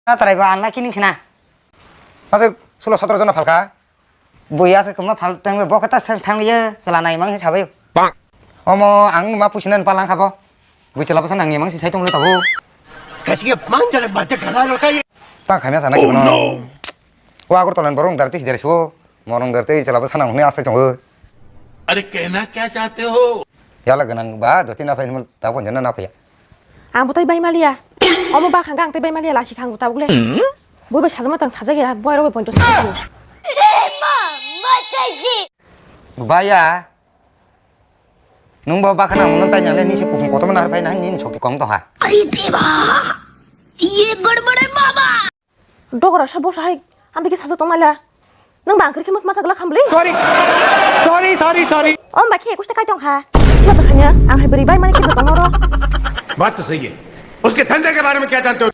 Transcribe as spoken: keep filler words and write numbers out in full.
Natrai ba anla kining khna. Ase sulo sotro jona phalka. Buya se kuma phal tang bo kata sang thang ye sala nai mang sabai. Omo ang ma pusinan palang khabo. Bui chela pasan ang mang si sai tong lo tabo. Kasi mang jana bate kana lo kai. Ta khaimya sana ki bono. Wa agur tolan borong dar tis der so. Morong dar te chela pasan ang hune asai tong. अरे कहना क्या चाहते हो? Yala ganang ba do tina phai mul ta pon jana na phaya. Ang bo tai bai maliya. Omo ba khang ang tai bai maliya lasi khang bo tabuk le. Bui bai sajama tang sajak ya, bui aro bai ponto sajak. Baya. Nung bo bakha nang nung tai nale nisi kukum kotom nar phai nang nini chokti kong tong ha. अरे देवा, ये गड़बड़ है बाबा। Dogora sa bosa hai, ambi ke sajak tong mala. Nung bang kri khimus masa gla khambli. Sorry, sorry, sorry, sorry. Om ba khe kuste kai tong ha. Jua ta khanya, ang hai beri bai mani khe tong ro. बात तो सही है। उसके धंधे के बारे में क्या जानते हो?